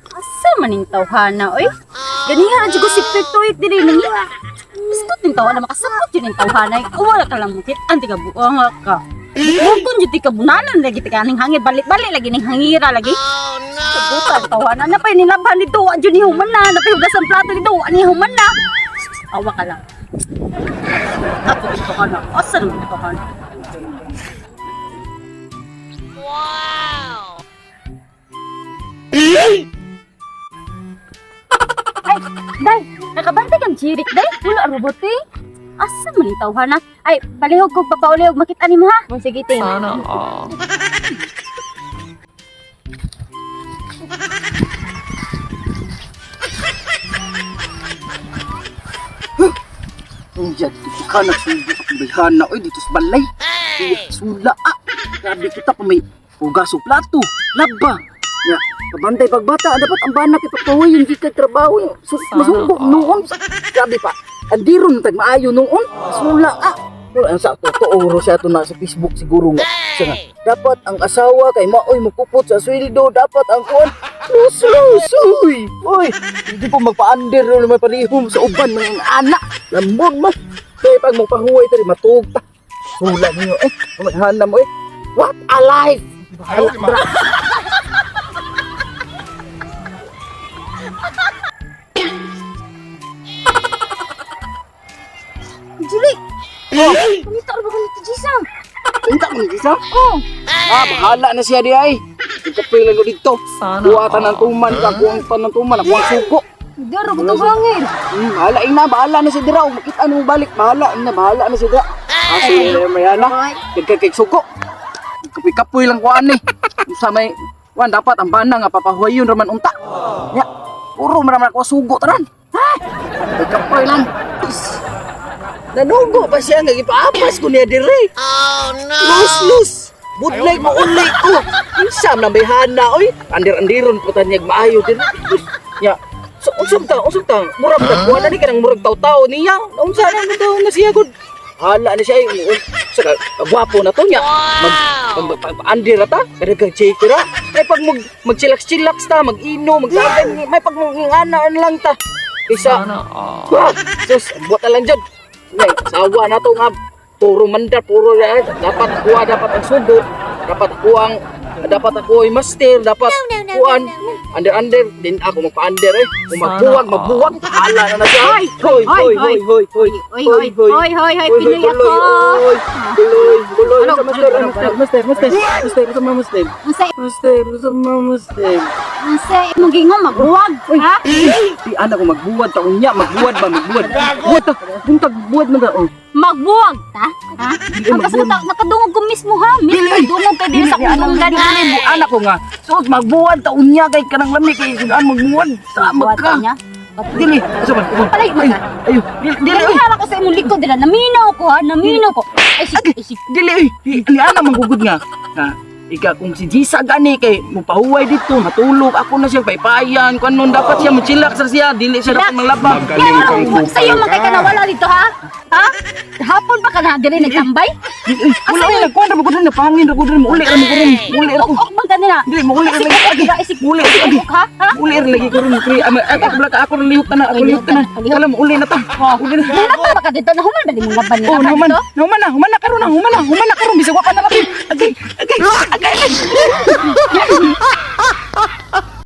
Asa man ning tawhana oy? Ganiha ra jud ko si Petoy diri nang. Biskot ning tawhana makasabot jud ning tawhana. Wala ka lang bukit anti ka buanga ka. Bukon jud ti ka bunalan lagi ti kaning hangir balik-balik lagi ning hangira lagi. Oh no. Sabutan tawhana na pa nilabhan dito wa jud ni human na napay hugasan plato dito wa ni human na. Awa ka lang. Ako dito ka na. Asa naman dito ka na? Ay, day, nakabantay kang jirik, day. Wala robot eh. Asa man yung tawhana? Ay, palihog ko, papaulihog, makita ni mo ha. Oh, sige, ting. Sana all. Unya, dito ka nagsubo akong bayhana. Oy, dito sa balay. Uy, sula ah. Grabe kita pa may hugas o plato. Laba. Ya, kabantay pagbata, dapat ang bana kay pagpahuy, hindi kay trabaho. Sus, masubo noon. Grabe pa. Andiron tag maayo noon. Sula ah. Pero ang sa totoo ro siya to na sa Facebook siguro nga. Siya nga, dapat ang asawa kay maoy mukupot sa sweldo, dapat ang kuan lus lus uy. Uy, hindi po magpa-under ro naman parehom sa uban mga anak. Lambon man. Kay pag magpahuway tari matug ta. Sula niyo eh. Kumaghanam mo eh. What a life! Bahala dra. Julie! Oh, pangita ba ko nito, Jisa? Unta mo ni Jisa? Oh, Ah, bahala na siya di ay. Ikapoy lang ko dito. Sana Kuha ta ng all. tuman ka, kuha ta ng tuman, ako ang suko. daro ko to hangin. Bahala ina, bahala na si Dira. Makita mo balik, bahala na, bahala na si Dira. Aso na mayana. Kay suko. Kapoy-kapoy lang kuan ni. Sa may kuan dapat ang bana nga papahuwayon raman unta. Ya. Puro man raman ako sugo tanan. Ha? Kapoy lang. Is. Nanugo pa siya nga gipaapas ko niya dire. Oh no. Lus lus. Budlay mo uli ko. Unsa man may hana oy. Andir-andiron po tanyag maayo dire. Ya. So unsam ta, unsam ta. Murag ta kuan ni kanang murag taw-taw niya. Unsa na mo daw na siya gud. Hala na siya ay sa ka gwapo na to niya. Mag mag, mag, andir ra ta, kada kang check ra. May pag mag mag-chillax-chillax ta, mag-inom, magsagan, may pag mag lang ta. Kaysa Sana all. Wah, sus, buat na lang dyan. Ngay, sawa na to nga. Puro mandar, puro dapat kuha, dapat ang sugo, dapat ako ang dapat ako ay master, dapat kuan under under din ako magpa-under eh. Kung Sana magbuwag, all. magbuwag, hala na na siya. Hoy, Hoy, hoy, hoy, hoy, hoy, Oy, hoy, hoy, hoy, hoy, Pinoy ako. Hoy, kuloy, kuloy. Ano, Sa master, ano, master, master, master, master, sa master. Unsa Master, sa master. unsa imong gingon magbuwag, ha? Di anak ko magbuwad taon niya, magbuwad ba, magbuwad. Buwad ta, buntag buwad man ta. Oh. Magbuwag ta? Ha? Dili, Ang kasi magbuwag. nakadungog ko mismo ha. Mismo dungog kay diri sa Dili, anak, kundunggan. dili, dili, anak ko nga. So magbuwad taon niya kay kanang lami kay sugaan magbuwad. Sama Magbuwag ka. niya. Dili, asa man? Palay mo Ay, na. ayo, dili, dili, oy. Nangyara ko sa imong likod dira. Naminaw ko ha, naminaw ko. Ay sige, ay sige. Dili, oy. Di, ni ana manggugod nga. Ha? Ika kung si Jisa gani kay mupahuway dito, matulog ako na siya paypayan, kung anon dapat siya mo-chillax ra siya, dili siya dapat manglaba. Magaling kang kupal Sa'yo man kay ka ka. nawala dito ha? Ha? Hapon pa ka na diri nagtambay? Dili, oy, wala oy, nagkuan ra ko diri, napangin ra ko diri, muuli ra mo ko ron, muuli ra ko. Ok man ka nila. Dili, muuli ra lagi. Isig ka, isig. Muli ra lagi. Ha? Ha? Uli ra lagi ko ron, pre. Ama, ay, ako bala ka, ako rin lihok ta na, ako lihok ta na. Wala mo uli na ta. Uli na. Nalapa ba ka dito? Nahuman ba di mong laban nila Oh, nahuman, dito? nahuman na, human na karon na, human na karon bisag wa pa na labi. Agay, agay, agay.